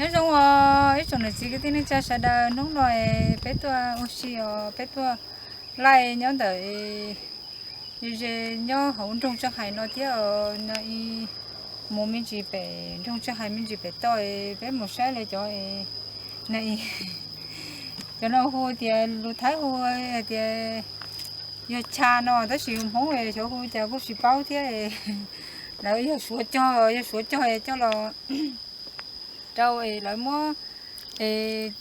Nyob zoo os ib tsoom niam txiv kwv tij neej tsa sawv daws, hnub no es peb tuaj ua si os, peb tuaj laij nyob ntawm ze nyob hauv nroog Tsooj Hais no thiab os. No mus me ntsis pem nroog Tsooj Hais me ntsis pem toj, peb mus saib lawv cov, no cov no hu tias lus Thaib hu hais tias yog cha no tab sis Hmoob xyov hu cas kuj tsis paub thiab. Lawv yog suav cog, yog suav cog coj los rau es lawv muab es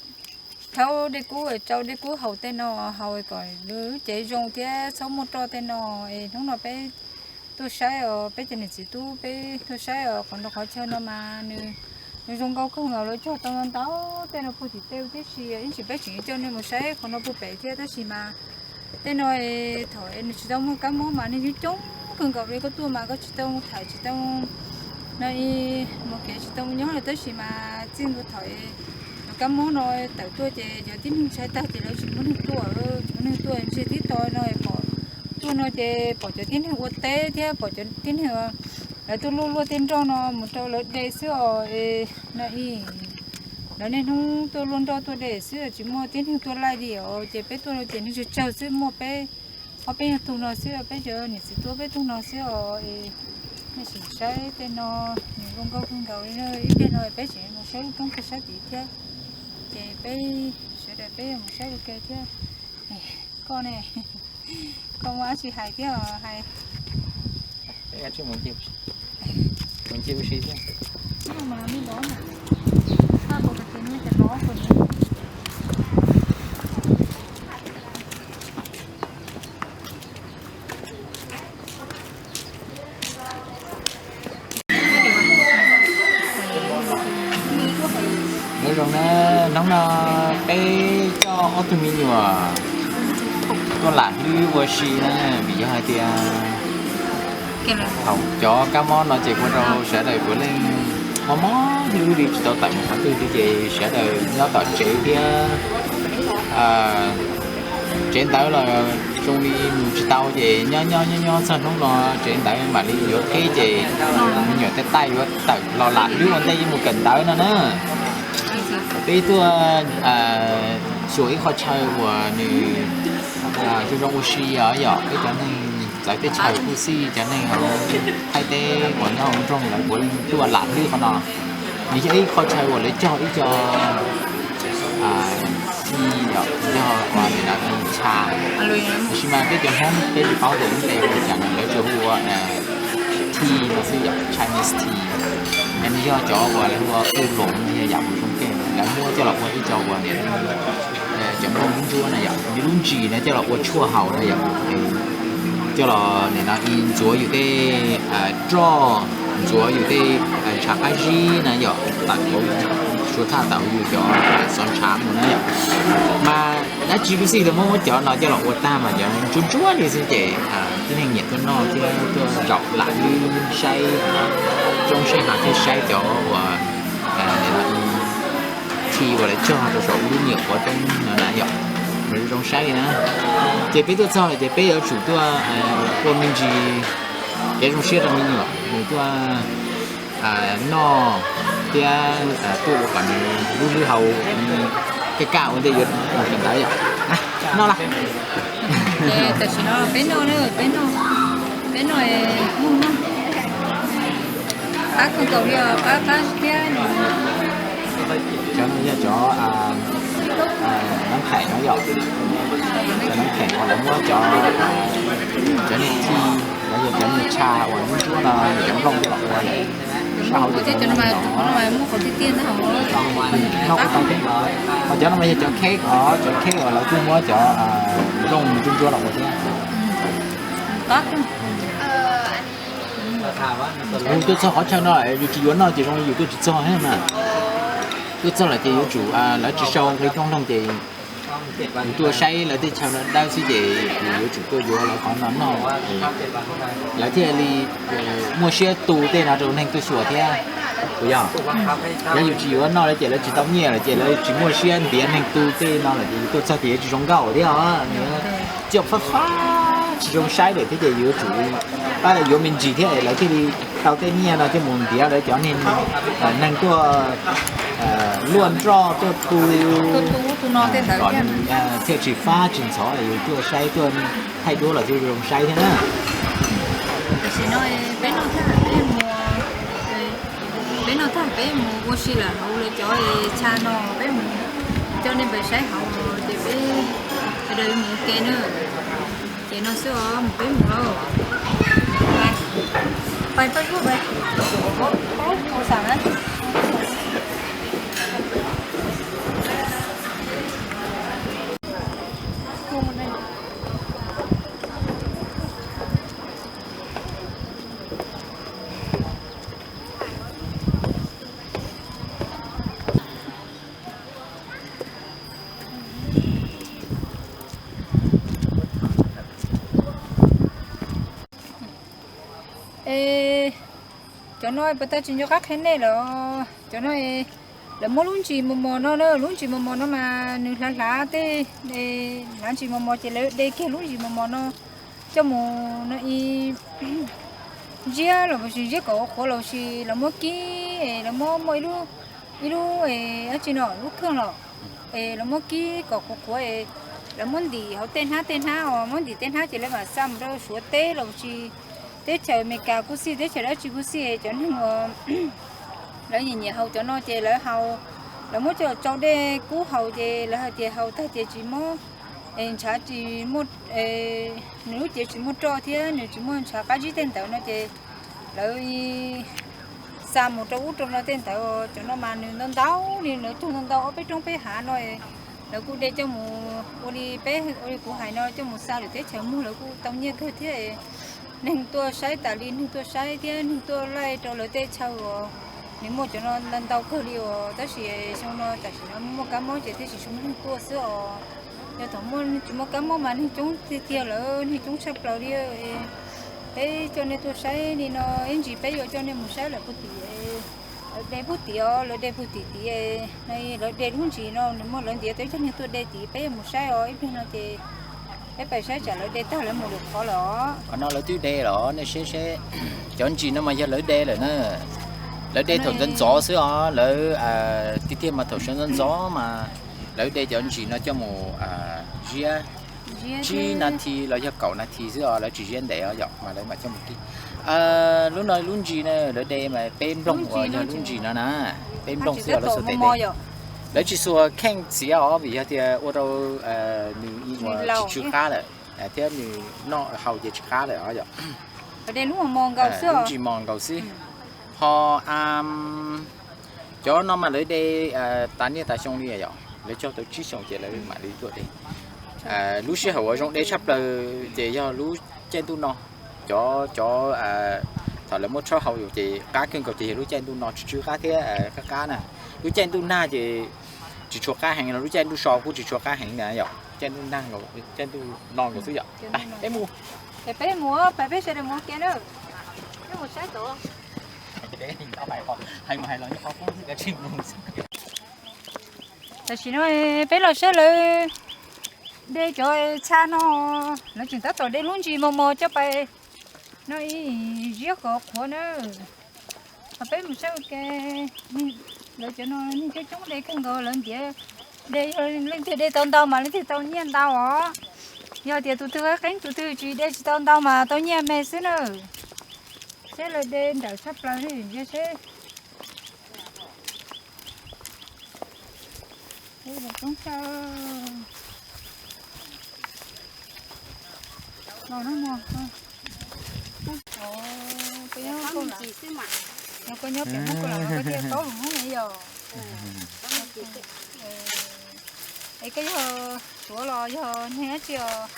thaub dej kub, rau dej kub haus tej no, haus kom lub cev zoo thiab txhob muaj roj tej no. Es hnub no peb tuaj saib os, peb cov niam txiv tub peb tuaj saib os, qhov no qhov chaw no mas nws zoo nkauj kawg nkaus, lawv cog tau ntau tej no puag tim tej tib si. Ib ntsis peb tseem coj nej mus saib qhov no puag pem thiab tab sis mas tej no thaum nws tsis tau muaj kab mob mas neeg coob coob kawg nkaus li, koj tuaj mas koj tsis tau thaiv, tsis tau, no mus kev tsis tau nyob lawm tab sis mas txij ntua thaum lub kab mob no tawm tuaj ces cov tib neeg tshaib tag ces lawv tsis muaj neeg tuaj, tsis muaj neeg tuaj. Ntshe tib tau no pom tuaj no ces pom cov tib neeg ua teb thiab pom cov tib neeg lawv tuaj luaj luaj tej nroj no mus rau lawv de xwb os. No lawv niaj hnub tuaj luaj nroj tuaj de xwb, tsis muaj tib neeg tuaj laij li os. Ces peb tuaj no ces neeg tsawg tsawg xwb, muaj peb ob peb nyuag tug no xwb, peb cov niam txiv tuaj peb tug no xwb os. Nej sim saib tej no, nws zoo nkauj kawg nkaus li. Ib pliag no peb tseem mus saib lub roob puag sab tid thiab, ces peb sawv daws peb mus saib ua ke thiab. Koj ne, koj muaj dab tsi hais thiab os? Hais Nyob zoo na, hnub no peb coj ob tug me nyuam tuaj lam hlwb ua si na, vim yog hais tias thaum cov kab mob no ces ua rau sawv daws puav leej mob mob hlwb li tsis tau tawm mus qhov twg li ces sawv daws nyob tom tsev thiab. Tsev ntawd los zoo li mus tsis tau ces nyob nyob nyob nyob txog hnub no tsev ntawd mam li yuav qhib ces me nyuam tej taij yuav tawm los lam hlwb ua ntej yuav mus kawm ntawv no na. Peb tuaj xyuas ib qho chaw uas nws zoo zoo ua si os yom, peb cov neeg txawv teb chaws kuj xij cov neeg hauv Thaib teb uas nyob hauv nroog lawv puav leej tuaj lam hlwb qhov no. Nws yog ib qho chaw uas lawv cog ib co thi yom, yog uas nim no nws tsha. Tab sis mas peb cov Hmoob peb tsis paub tias lub npe hu li cas no, lawv tsuas hu ua thi no xwb yom, Chinese tea. Nws yog cov uas lawv hu ua u loos no, yog yam mus zoo kawg, lawv muab coj los ua ib co uas nim no cov nplooj ntsuab no yom, lub ntsis no coj los ua tshuaj haus no yom, coj los nim no ntxuav yus tej roj, ntxuav yus tej ntshav qab zib na yom, tawm hauv, suav thaj tawm hauv yus cov xov ntshav mus na yom. Mas dab tsi kuj xij, lawv muab muab cov no coj los ua tag mas cov ntsuab ntsuab li xwb ces tib neeg nyiam tuaj noj thiab tuaj zaum lam hlwb saib roob saib hav thiab saib cov uas thi uas lawv cog rau saum lub nyuam quav roob no na yom, mas zoo saib li na. Ces peb tuaj txog lawm ces peb yuav tsum tuaj ua me ntsis kev zoo siab rau me nyuam, nws tuaj noj thiab tuaj ua kom nws lub hlwb hau kaj kaj ua ntej yuav mus kawm ntawv yom. Noj lawm. Tam sim no peb noj, peb noj, peb noj, qab kawg nkaus li os, qab qab thiab. Cov no yog cov nab phem no yom, cov nab phem uas lawv muab cov, cov niag thi, lawv yog cov niag tsha uas ntsuab ntsuab no, cov nplooj coj los ua lawm. Sab hauv ces cov no, noj tau thiab. Ho cov no mas yog cov kheb os, cov kheb uas lawv kuj muab cov nplooj ntsuab ntsuab los ua thiab. Yus tuaj txog qhov chaw no yus tsis yuav noj ces zoo li yus tuaj tsis txog thiab mas. Tuaj txog lawm ces yuav tsum, lawv tsis sau nqe rooj loog ces yus tuaj saib lawv tej chaw no dawb xwb ces yus yuav tsum tuaj yuav lawv qhov no noj, lawv thiaj li muaj siab tu tej no rau neeg tuaj xyuas thiab. Puas yog? Yog yus tsis yuav noj lawm ces lawv tsis tau nyiaj lawm ces lawv tsis muaj siab ntiav neeg tu tej no lawm ces yus tuaj txog ces yuav tsis zoo nkauj thiab os. Coj fab fab. Tsis zoo saib lawm thiab ces yuav tsum pab yuav me ntsis thiab lawv thiaj li tau tej nyiaj no coj mus ntiav lawv cov neeg tuaj luaj nroj tuaj tu no, thiaj tsis fab tsis ntxhov, yus tuaj saib tuaj thaij duab los thiaj zoo saib thiab na. Tam sim no peb noj tag peb mus, peb noj tag peb mus ua si lawm hauv lawv cov chaw no, peb mus coj nej pais saib hauv ces peb sawv daws mus ua ke na. Ces no xwb os, peb mus lauj. Pais pab zuj pais, pab mus xam na. Es cov no puas tau tsis nco qab qhia nej lawm. Cov no lawv muab lub ntsis mos mos no na, lub ntsis mos mos no mas nws hlav hlav tej, hlav ntsis mos mos ces lawv de kiag lub ntsis mos mos no coj mus no i ziab los sis ziab kom qhuav los sis lawv muab kib, lawv muab muaj ib lub, ib lub dab tsi no lub kheej los, es lawv muab kib kom qhuav qhuav, lawv muab ntim hauv tej hnab tej hnab os, muab ntim tej hnab ces lawv mam xa mus rau Suav teb los sis teb chaws Amelikas kuj xij, teb chaws dab tsi kuj xij, cov neeg uas lawv nyiam nyiam haus cov no ces lawv haus, lawv muab coj tsau dej kub haus ces lawv hais tias haus tag ces tsis mob, ntshav tsis muaj, nws lub cev tsis muaj roj thiab nws tsis muaj ntshav qab zib tej ntawd no ces lawv xa mus rau ub rau no tej ntawd. Cov no mas nws ntau ntau li, lawv cog ntau ntau ob peb roob peb hav no, lawv kuj de coj mus ua li peb, ua li kuv hais no coj mus xa lwm teb chaws muag lawv kuj tau nyiaj kawg thiab. Neeg tuaj saib tas li, neeg tuaj saib thiab neeg tuaj laij rau lawv tej chaw uas nws muaj cov no ntau ntau kawg li os. Tab sis xyoo no tam sim no muaj kab mob ces thiaj tsis tshua muaj neeg tuaj xwb os. Yog thaum muaj, tsis muaj kab mob mas neeg coob tiag tiag lawm, neeg coob tshaj plaws li. Peb coj nej tuaj saib li no, ib ntsis peb yuav coj nej mus saib lawv puag tim, lawv de puag tim os, lawv de puag tim tid no, lawv de lub ntsis no nws muaj lawv ntiav tau ib co neeg tuaj de tid, peb yuav mus saib os. Ib pliag no ces peb pais saib tsam lawv de tag lawv mus lwm qhov lawm os. Qhov no lawv twb de los nej seb seb, cov ntsis no mas yog lawv de lawm na. Lawv de thaum ntxov ntxov xwb os, lawv tiag tiag mas thaum sawv ntxov ntxov mas lawv de cov ntsis no coj mus ziab tsib nas this los yog kaum nas this xwb os, lawv tsis ziab ntev os yom, mas lawv mam coj mus kib. Lub no lub ntsis na, lawv de mas peb nplooj uas yog lub ntsis no na, peb nplooj xwb os, lawv xuas tes de. Lawv tsis xuas kheej txiav os, vim yog tias ua rau nws ua tsis tsw qab lawm thiab nws noj haus ces tsis qab lawm os yom. Lub ntsis mos nkaus xwb. Ho cov no mas lawv de tas niaj tas xyoo li yom, lawv cog tau tsib xyoo ces lawv mam li tuaj de. Lub sij hawm uas zoo de tshaj plaws ces yog lub caij ntuj no. Cov, cov thaum lawv muab rhaub haus ces qab kawg nkaus ces yog lub caij ntuj no tsis tsw qab thiab qab qab na. Lub caij ntuj nag ces tsis tshua qab heev los lub caij ntuj so kuj tsis tshua qab heev na yom. Caij ntuj nag, caij ntuj no nkaus xwb yom. Peb mus, peb mus, peb sawv daws mus ua ke na. Peb mus saib tod. Tam sim no peb los saib lawv de cov txha no, lawv tseem tab tom de lub ntsis mos mos coj pais no ib ziab kom qhuav na. Ho peb mus saib ua ke, lawv cov no neeg coob coob de kawg nkaus, lawv ntiav de, yog leej twg de tau ntau mas leej twg tau nyiaj ntau os. Yog tias tus twg qeeb qeeb tus twg tsis de tsis tau ntau mas tau nyiaj me xwb na. Seb lawv de nrawm tshaj plaws li ntsia seb. Koj nyob, koj nyob pem Hmoob Kaus Lam no koj thiaj paub lus Hmoob ne yom. Es koj yog Suav los yog neeg dab tsi os?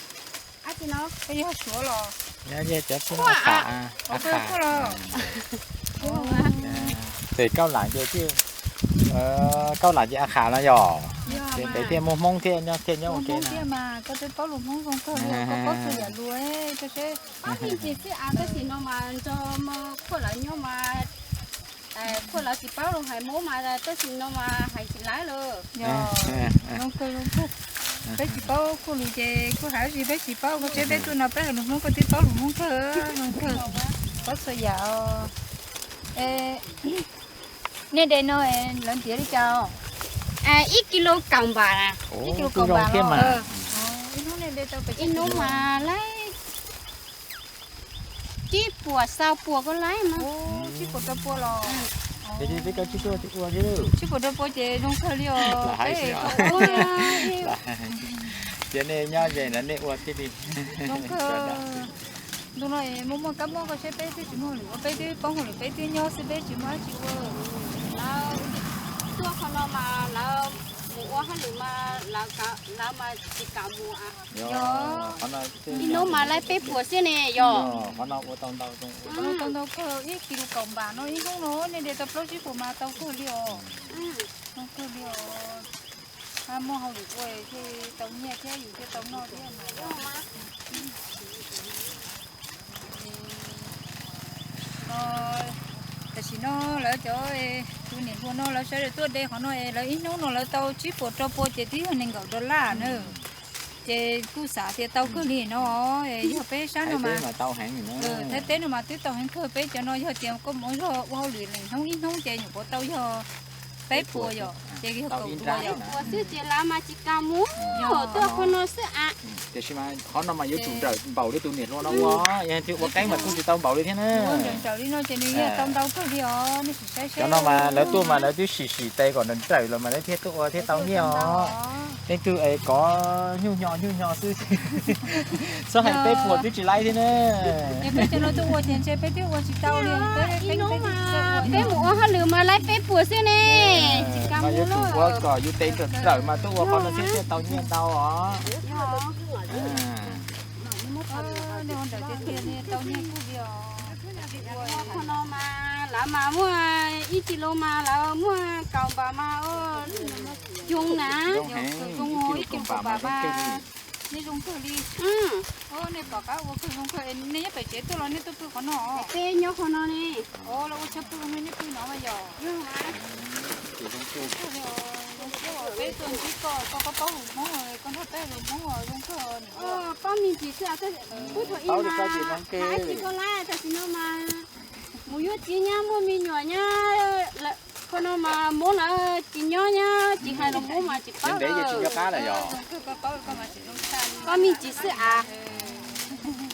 Koj yog Suav los? Pem Kaus Lam ces, Kaus Lam ces A Kham no yom. Ces pem thiaj muaj Hmoob thiaj nyob, thiaj nyob ua ke na. Koj twb paub lus Hmoob zoo kawg li, koj paub txhua yam lus. Tab sis no mas nrog Khuaj lawv nyob mas, Khuaj lawv tsis paub lus hais Hmoob mas tab sis no mas hais tsis laib lawm. Peb tsis paub kuj lus ces kuj hais dab tsi peb tsis paub, koj tseeb peb tuaj no peb hais lus Hmoob koj twb paub lus Hmoob kawg, zoo kawg, paub txhua yam os. Nej de no lawv ntiav li cas? Ib kis lus kaum npam na. Ib kis lus kaum npam thiab mas. Ib hnub mas laib tsib puas xya puas ko laib mas. Tsib puas rau pua los? Tsib puas rau pua ces zoo kawg li os. Ces nej nyob ze na nej ua thiaj li zoo kawg. Ntu no muaj muaj kab mob koj saib peb twb tsis muaj hauj lwm ua, peb twb poob hauj lwm peb twb nyob xwb peb tsis muaj dab tsi ua. Lawv tuaj qhov no mas lawv mus ua hauj lwm mas lawv mas tsis kam mus. Ib hnub mas laib peb puas xwb ne yog. Tau ntau kawg, ib kis lus kaum npam no ib hnub no nej de tau plaub tsib puas mas tau kawg li os. Tau kawg li os. Muaj hauj lwm ua thiaj tau nyiaj thiab yus thiaj tau noj thiab mas. Tam sim no lawv cov tus niam hluas no lawv sawv daws tuaj de qhov no es lawv ib hnub no lawv tau tsib puas rau pua ces twb yog nees nkaum dollar na. Ces kuj xav tias tau kawg li no, yog peb sab no mas Thaib teb no mas twb tau heev kawg, peb cov no yog tias koj mus ua zog ua hauj lwm leej hnub ib hnub ces nyuam qhuav tau yog peb puas yom, ces yog kaum dua yom. Puas xwb ces lawv mas tsis kam mus, tuaj qhov no xwb a. Tiam sis mas qhov no mas yuav tsum nrawm npaum li tus niam hluas no ua, yog tias ua qeeb mas kuj tsis tau npaum li thiab na. Nrawm nrawm li no ces nws yog tau ntau kawg li os, nej sim saib seb. Cov no mas lawv tuaj mas lawv twb sim sim tes kom nrawm nrawm los mas lawv thiaj tuaj ua thiaj tau nyiaj os. Leej twg es kov nyuj nyo nyuj nyo xwb. Txhob hais peb puas twb tsis laib thiab na. Peb cov no tuaj ua ces ntshe peb twb ua tsis tau li. Peb mus ua hauj lwm mas laib peb puas xwb ne. Tsis kam mus yuav tsum ua kom yus tes nrawm nrawm mas tuaj ua qhov no thiaj thiaj tau nyiaj ntau os. Qhov no mas lawv mas muaj ib kis lus mas lawv muaj kaum npam mas coob na. Zoo ib kis lus kaum npam mas nej zoo kawg li. Nej pom qab ua kawg zoo kawg, nej nyob pem tsev tuaj los nej tuaj pw qhov no? Peb nyob qhov no ne. Los ua chaw pw no nej pw no mas yog. Peb tuaj ntsib koj, koj paub lus Hmoob, koj nrog peb lus Hmoob zoo kawg. Paub me ntsis xwb, pub thaum ib mas hais tsis koj lab tam sim no mas mus yuav txiv nyab muaj me nyuam nyab, qhov no mas Hmoob lawv tsis nyob nyab tsis hais lus Hmoob mas tsis paub. Paub me ntsis xwb a.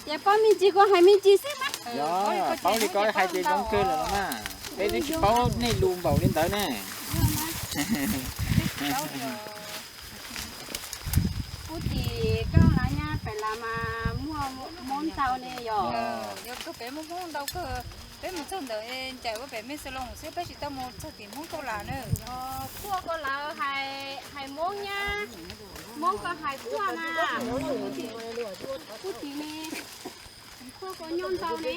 Ces paub me ntsis kuv hais me ntsis xwb mas. Paub li koj hais ces zoo kawg lawm no mas. Peb twb tsis paub nej lus npaum li ntawd ne. Kuv tim koj lawv nyab pem lawv mas muaj Hmoob ntau ne yog. Yog kawg peb muaj Hmoob ntau kawg. Peb mus txog ntawm ncaim ua pem Mexalon xwb, peb tsis tau mus txog tim Hmoob Kaus Lam na. Kuj ko lawv hais Hmoob nyab, Hmoob ko hais kuj na. Kuj tim ne, kuj ko nyob ntau ne.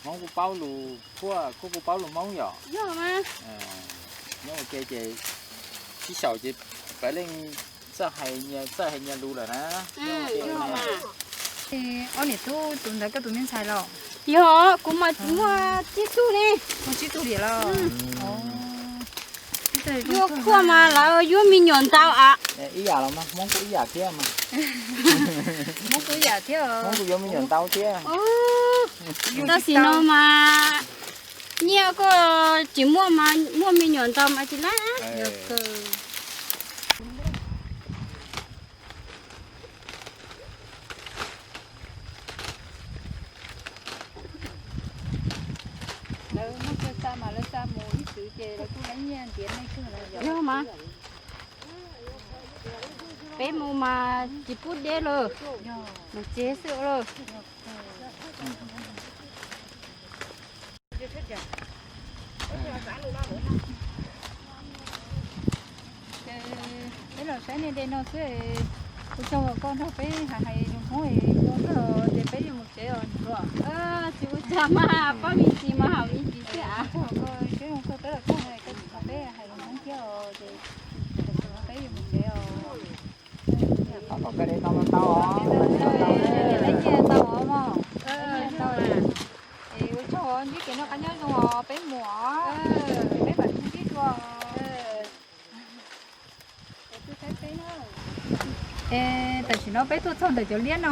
Hmoob kuj paub lus, kuj kuj paub lus Hmoob yom. Yog mas. Nyob ua ke ces sib xyaum ces peb leej txawj hais nyias lus lawm na. Ob niam tub tus ntawd koj tus me ntxhais los? Yog, kuv mas muaj tsib tug ne. Muaj tsib tug diam los? Yuav kuaj mas lawv yuav me nyuam ntau a. Ib yam los mas Hmoob kuj ib yam thiab mas. Hmoob kuj ib yam thiab. Hmoob kuj yuav me nyuam ntau thiab. Tam sim no mas nyiaj kuj tsis muaj mas muaj me nyuam ntau mas tsis lab. Lawv muaj chaw xa mas lawv xa mus ib txwm ces lawv kuj lab nyiaj ntiav nej kawg lawm. Yog mas, peb mus mas tsis pub deb lawm, mus tsev xwb lawm. Peb los saib nej de no xwb, ua tsaug koj nrog peb hais hais lus Hmoob es ua kawg ces peb yuav mus tsev os. Tsis ua cas mas, pab me ntsis mas hais me ntsis xwb a. Ua tsaug koj siab zoo kawg peb los txog koj tsis qhov peb hais lus Hmoob thiab os ces peb yuav mus tsev os. Kom koj de tau los tau os. Lab nyiaj tau os mog. Lab nyiaj tau. Es ua tsaug ntsib kev noj qab nyob zoo os, peb mus os. Peb mam sib ntsib dua. Tus saib peb na. Tam sim no peb tuaj txog ntawm cov liab no,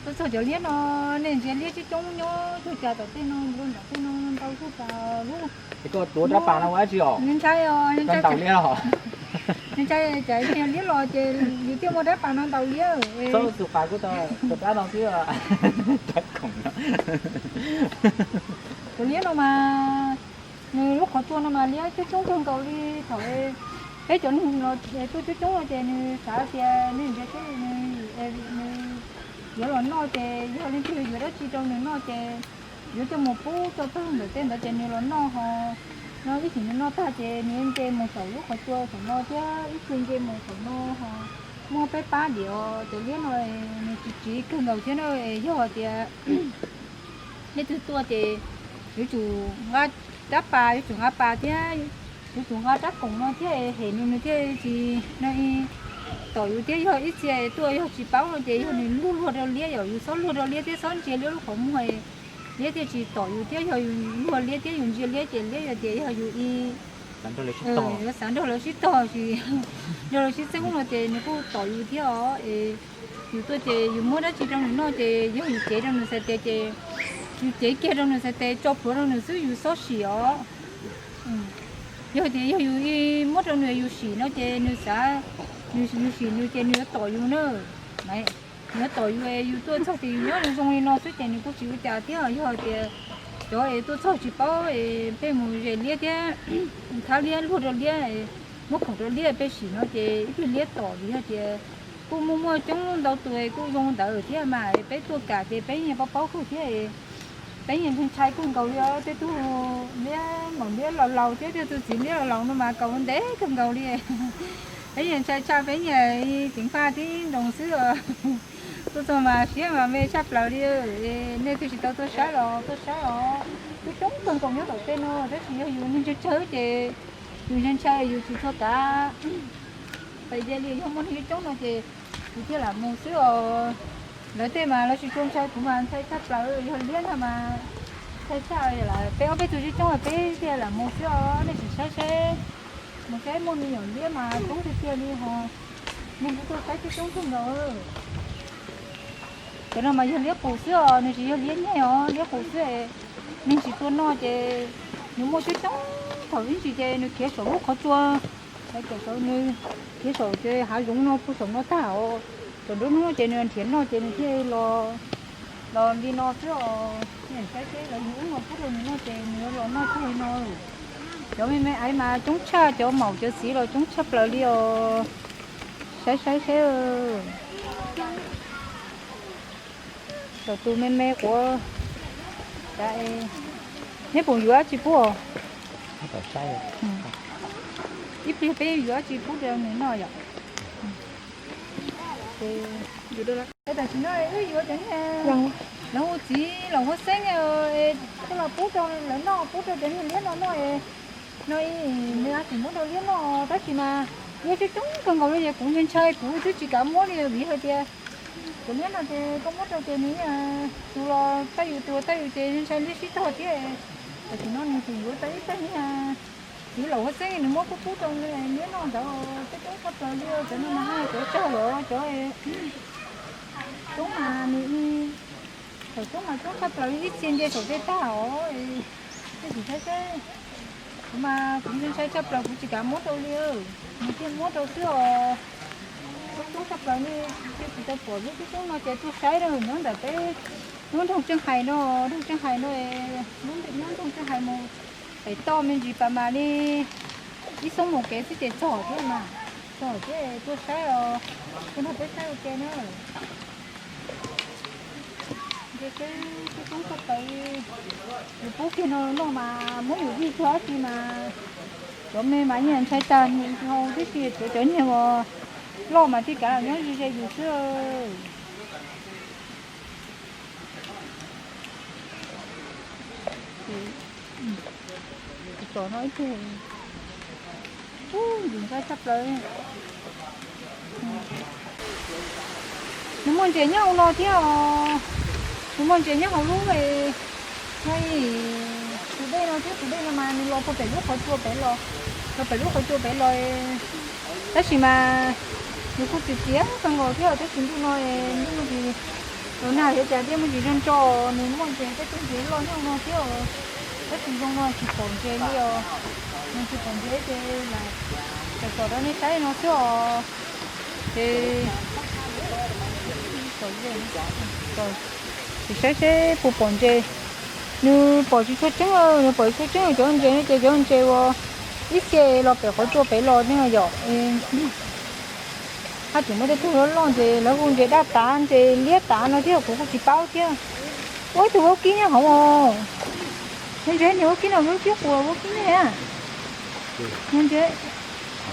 tuaj txog cov liab no, nej ntsia liab coob coob nyob cuag cas tom tej no, nram tej no ntau cuag cas lub. Es koj tuav rab pas no ua dab tsi os? Ntshai os, ntshai, ntshai cas liab los ces yus thiaj muaj rab pas no ntaus liab. Txhob tus pas kuj tau, tus rab no xwb. Tus liab no mas, nws lub qhov tsua no mas liab coob coob kawg nkaus li. Thaum peb cov neeg los tuaj coob coob no ces nws xav tias nws ntsia thiab nws, nws yuav los noj ces yog leej twg yuav dab tsi rau nws noj ces yuav coj mus pub rau pawg ntawm tej ntawd ces nws los noj ho. No ib chim nws noj tag ces nws nce mus saum lub qhov tsua saum no thiab ib chim nce mus saum no ho. Muaj peb pab diam cov liab no nws tsis tsiv kawg nkaus thiab na. Yog tias leej twg tuaj ces yuav tsum nqa rab pas, yuav tsum nqa pas thiab yuav tsum nqa rab koom no thiab hem nws, nws thiaj tsis no tom yus thiab. Yog ib txhia tuaj yog tsis paub no ces yog nws luag luag rau liab, yog yus txhob luag rau liab thiab txhob ntsia liab lub qhov muag, liab thiaj tsis tom yus thiab. Yog yus luag liab thiab yus ntsia liab ces liab yuav tias yog yus ib, yuav xav nrog lawv sib tog, nrog lawv sib txeeb no ces nws kuj tom yus thiab os. Es yus tuaj ces yus muab dab tsi rau nws noj ces yog yus cev rau nws xav tes ces yus cev kiag rau nws xav tes tso plhuav rau nws xwb, yus txhob sim os. Yog tias yog yus muab rau nws yus sim no ces nws xav, yus sim nws ces nws yuav tom yus na. Nws yuav tom yus, yus tuaj txog ces yus nyob zoo li no xwb ces nws kuj tsis ua cas thiab. Yog tias cov es tuaj txog tsis paub es peb mus zes liab thiab thab liab luag rau liab, muab khoom rau liab peb sim no ces ib pliag liab tom vim yog tias kuj muaj muaj coob ntau tus kuj zoo ntawd thiab mas peb tuaj kam ces peb yeej paub paub kawg thiab. Peb yeej ntshai kawg nkaus li os, tej tug liab maum liab laus laus thiab tej tug txiv liab laus laus no mas kaus ntev kawg nkaus li. Peb yeej ntshai tshaj peb nyiam ceev faj tib nroos xwb os. Tuaj txog mas siab mas me tshaj plaws li. Nej twb tsis tau tuaj saib los tuaj saib os. Coob coob kawg nkaus nyob tom tej no tab sis yog yus neeg tsawg tsawg ces yus ntshai ntshai yus tsis tshua kav. Pais ze li yog muaj neeg coob no ces yus thiaj lam mus xwb os. Lawv tej mas lawv tsis tshua ntshai, kuv mas ntshai tshaj plaws, yog liab ntag mas ntshai tshaj. Peb ob peb tug coob coob peb thiaj lam mus xwb os, nej sim saib seb. Mus saib muaj me nyuam liab mas coob tiag tiag li ho. Neeg kuj tuaj saib coob coob kawg nkaus. Cov no mas yog liab qus xwb os, nws tsis yog liab nyeg os, liab qus xwb. Neeg tsis tshua noj ces nws muaj coob coob, thaum ib ntsis ces nws khiav saum lub qhov tsua, khiav saum, nws khiav saum ces hav zoov no puag saum no tag os. Thaum nruab hnub ces nws nrhiav noj ces nws thiaj los li no xwb os. Saib seb lawv yug ub no pub rau nws noj ces nws los noj tag li no. Cov me me aiv mas coob tshaj, cov maum cov txiv los coob tshaj plaws li os. Saib saib seb. Cov tus me me quav, neb puas yuav dab tsi pub os? Ib pliag peb yuav dab tsi pub rau nws noj yom. Tam sim no wb yuav cov niag, lawv hu txiv laum huab xeeb, coj los pub rau lawv noj, pub rau cov niag liab no noj. No nws tsis muab rau liab noj tab sis mas yog coob coob kawg nkaus li es kuv ntshai ntshai kuv twb tsis kav muab li vim hais tias cov liab no ces koj muab rau ces nws tus los tau yus, tus los tau yus ces ntshai liab sib tog thiab. Tam sim no nws tseem yuav tau ib teg niag txiv laum huab xeeb nws muab pub pub rau liab noj ntawd. Coob coob tshaj plaws li cov no mas cov tsawg los cov coob mas nws, thaum coob mas coob tshaj plaws ib txhia nce saum tej tag os. Tej sim saib seb, kuv mas kuv ntshai ntshai tshaj plaws kuv tsis kav muab rau li, nws thiaj muab rau xwb os. Coob coob tshaj plaws li, tsis tau pom lub coob coob no ces tuaj saib rau nyob ntawm peb lub nroog Tseej Hais no, nroog Tseej Hais no, nyob nroog Tseej Hais mus pem toj me ntsis pas mas li ib xuab moos kev xwb ces txog thiab mas, txog thiab tuaj saib os, tuaj nrog peb saib ua ke na. Nce peb coob coob tshaj plaws li, yus pub kiag no noj mas muab yus vij txog dab tsi mas cov me mas yeej ntshai tag hau tib si, tsuav cov niag uas loj mas tij kav los nyob ze ze yus xwb. Tsom no ib tug, ub, ntxim ntshaib tshaj plaws. Nws muaj ntses nyob hauv no thiab os. Nws muaj ntses nyob hauv lub, no, tus dej no thiab, tus dej no mas nws los puag pem lub qhov tsua pem los, los pem lub qhov tsua pem los. Tab sis mas Nws kuj txias txias kawg nkaus thiab, tab sis ntuj no ntuj tsis, los nag thiab cas thiaj muaj ntses nrog nrog, nws muaj ntses tej tug ntses loj nyob no thiab. Tab sis zoo no tsis pom ntses li os. Nws tsis pom ntses ces lam tsom tsom rau nej saib no xwb os. Ces saib seb puas pom ntses. Nws pom tsis tshua tseeb, nws pom tsis tshua tseeb cov ntses no ces cov ntses uas ib txhia los pem qhov tsua pem los ne yom. Haj tseem muaj tej tug loj loj ces lawv hu ntses daj tav ntses liab tav no thiab kuv kuj tsis paub thiab. Ua ib tug vaub kib nyob hauv os. Ntses niag vaub kib no, vaub kib qus vaub kib ne. Ntses,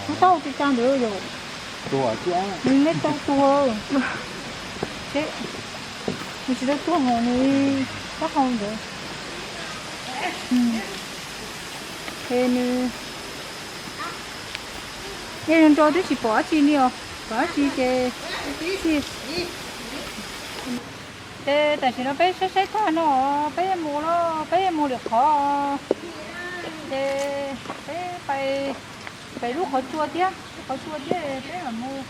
kuv tau tsis tsa ntawd yom. Nws neb tau tuag. Nws tsis tau tuag hos nws taub hau ntawd. Ces nws yeej nrog twb tsis pom dab tsi li os, pom dab tsi ces txij. Ces tam sim no peb saib saib tag no peb mus los peb mus lwm qhov. Ces peb pais, pem lub qhov tsua thiab, lub qhov tsua thiab peb mam mus,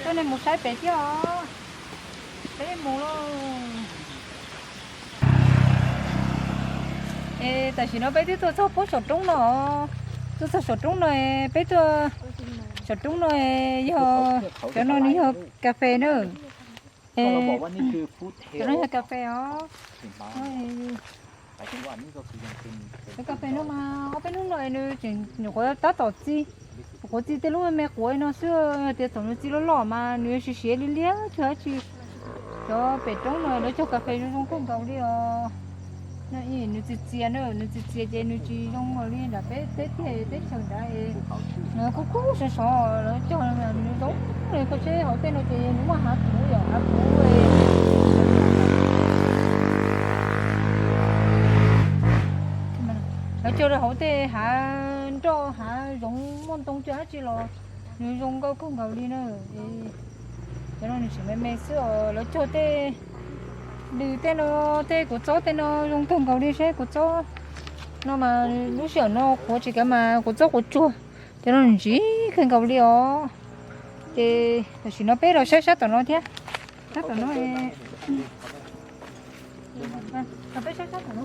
coj nej mus saib pem thiab os. Peb mus lauj. Es tam sim no peb twb tuaj txog puag saum roob no, tuaj txog saum roob no, peb tuaj saum roob no, yog cov no nws yog kas fes na. Cov no yog kas fes os. Cov kas fes no mas ob peb hnub no nws tseem nyuam qhuav tab tom txi, nyuam qhuav txi tej lub me me quav no xwb, yog tias thaum nws txi loj loj mas nws yuav siav siav liab liab kawg dab tsi. Cov pem roob no lawv cog kas fes zoo zoo kawg nkaus li os. Nws txias txias na, nws txias txias ces nws tsis zoo li nram peb teb tiag teb chaws nrad. Nws kuj kub sov sov lawv cog nws zoo li koj seb hauv tej no ces nws muaj hav puv yom, hav puv. Lawv cog rau hauv tej hav nroj hav zoov muaj ntoo cog dab tsi los nws zoo nkauj kawg nkaus li na. Cov no nws tseem me me xwb os, lawv cog tej lws tej no, tej kua txob tej no zoo kawg nkaus li, saib kua txob no mas lub sij hawm no qhuav tsis kav mas kua txob qhuav tsuag. Cov no nws ntsim kawg nkaus li os. Ces tam sim no peb los saib sab tom no thiab. Sab tom no, peb saib sab tom no,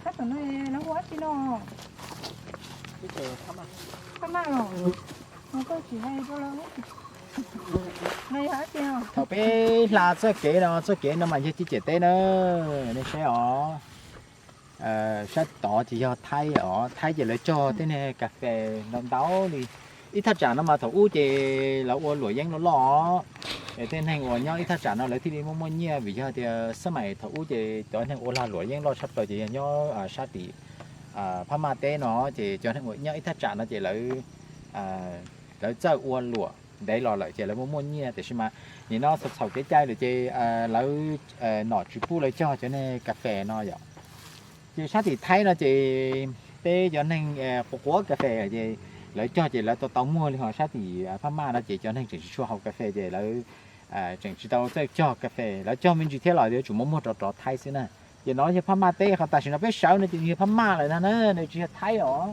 sab tom no lawv hu dab tsi no? Phab maj los? Koj tsis hais rau lawv. No yog dab tsi no? Thaum peb hla txoj kev no, txoj kev no mas yog ciam teb na, nej saib os. Sab tod ces yog Thaib os, Thaib ces lawv cog tej niag kas fes ntau ntau li. Ib thaj tsam no mas thaum ub ces lawv ua luam yeeb loj loj os. Es tej neeg uas nyob ib thaj tsam no lawv thiaj li muaj muaj nyiaj vim yog tias xab mais thaum ub ces cov neeg ua lag luam yeeb loj tshaj plaws ces yog nyob sab tim Phab Maj teb no, ces cov neeg uas nyob ib thaj tsam no ces lawv, lawv txawj ua luam ntev los lawm ces lawv muaj muaj nyiaj, tiam sis mas nim no txhaum txhaum kev cai lawm ces lawv nom tsis pub lawv cog cov niag kas fes no yom. Ces sab tim Thaib no ces peb cov neeg quav quav kas fes ces lawv cog ces lawv tau tau muag li, ho sab tim Phab Maj no ces cov neeg tseem tsis tshua haus kas fes ces lawv tseem tsis tau txawj cog kas fes, lawv cog me ntsis thiab los yuav tsum muab muag rov rov Thaib xwb na. Ces no yog Phab Maj teb, qhov tam sim no peb sawv no ces nws yog Phab Maj lawm ntag na, nws tsis yog Thaib os.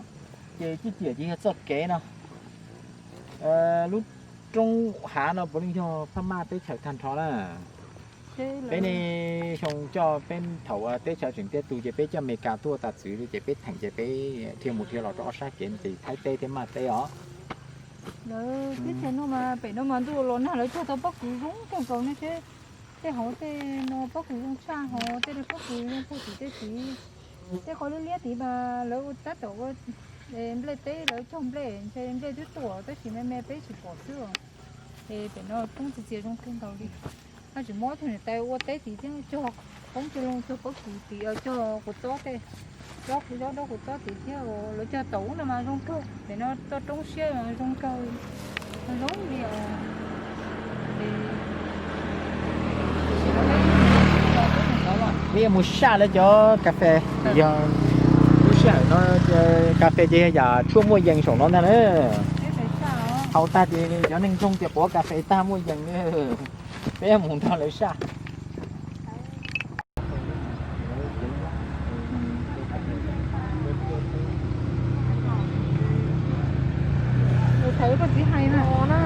Ces ciam teb ces yog txoj kev no. Lub roob hav no puav leej yog Phab Maj teb chaws tag nrho na. Peb ne, xyoo coj peb thaum teb chaws tseem tiaj tus ces peb coj Amelikas tuaj tas txwv li ces peb theem ces peb dhia mus dhia los rau ob sab kev no ces Thaib teb thiab Maj teb os. Lawv teb chaws no mas pem no mas ntuj los nag lawv cog tau pob kws zoo kawg nkaus ne seb. Tej hauv tej no pob kws zoo tshaj, hauv tej pob kws zoo puag tim tej tid. Tej qhov liab liab tid mas lawv ua tab tom ua nplej teb, lawv cog nplej, ntshe nplej twb tuaj tab sis me me peb tsis pom xwb os. Es pem no poob txias txias zoo kawg nkaus li. Haj tseem muab tus niam tais ua teb tid thiab cog poob cog loo, cog pob kws tid, cog quav txob tej, tsob kuv zob dab quav txob tid thiab. Lawv cog taum ub no mas zoo kawg, pem no toj roob siab zoo kawg, zoo li os. Peb yuav mus saj lawv cov kas fes, yog lub sij hawm no kas fes ces yog yam tshuaj muaj yees saum no ntag na. Haus tag ces cov neeg ntsoog tias quav kas fes tag muaj yees. Peb yuav mus nrog lawv saj. Mus thawv Koj txiv hais na.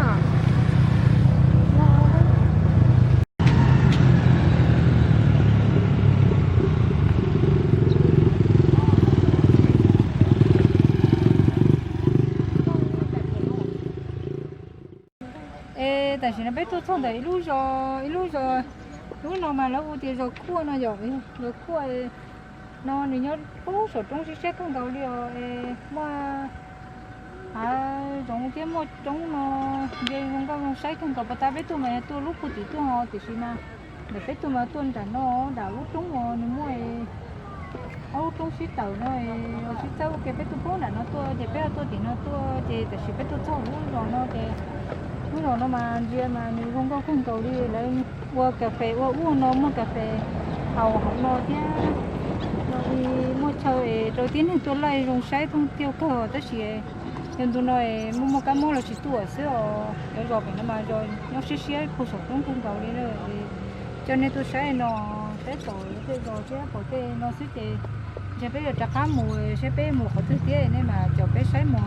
Es tam sim no peb tuaj txog ntawm ib lub zos, ib lub zos, lub no mas lawv hu tias zos Khuaj no yom, zos Khuaj no nws nyob pub saum roob siab siab kawg nkaus li os. Es muaj hav zoov thiab muaj roob no, nce zoo nkauj zoo saib kawg nkaus. Pas tas peb tuaj mas yog tuaj lub puag tim tuaj ho, tiam sis mas ntawm peb tuaj mas tuaj nram no, nram lub roob uas nws muaj ob lub roob sib tawm no, sib txawb ua ke. Peb tuaj pub nram no tuaj ces peb tuaj tim no tuaj ces tam sim peb tuaj txog lub zos no ces lub zos no mas ntsia mas nws zoo nkauj kawg nkaus li. Lawv ua kas fes ua ub no, muaj kas fes haus hauv no thiab, muaj chaw es rau tib neeg tuaj laij zoo saib thooj tiag kawg. Tab sis yog ntu no muaj muaj kab mob los tsis tuaj xwb os. Lawv zos pem no mas zos nyob siab siab puag saum roob kawg nkaus li. Coj nej tuaj saib no, saib pom tej zos thiab pom tej no xwb ces ntshe peb yuav rov qab mus saib peb mus qhov twg thiab, nej mas caum peb saib mus.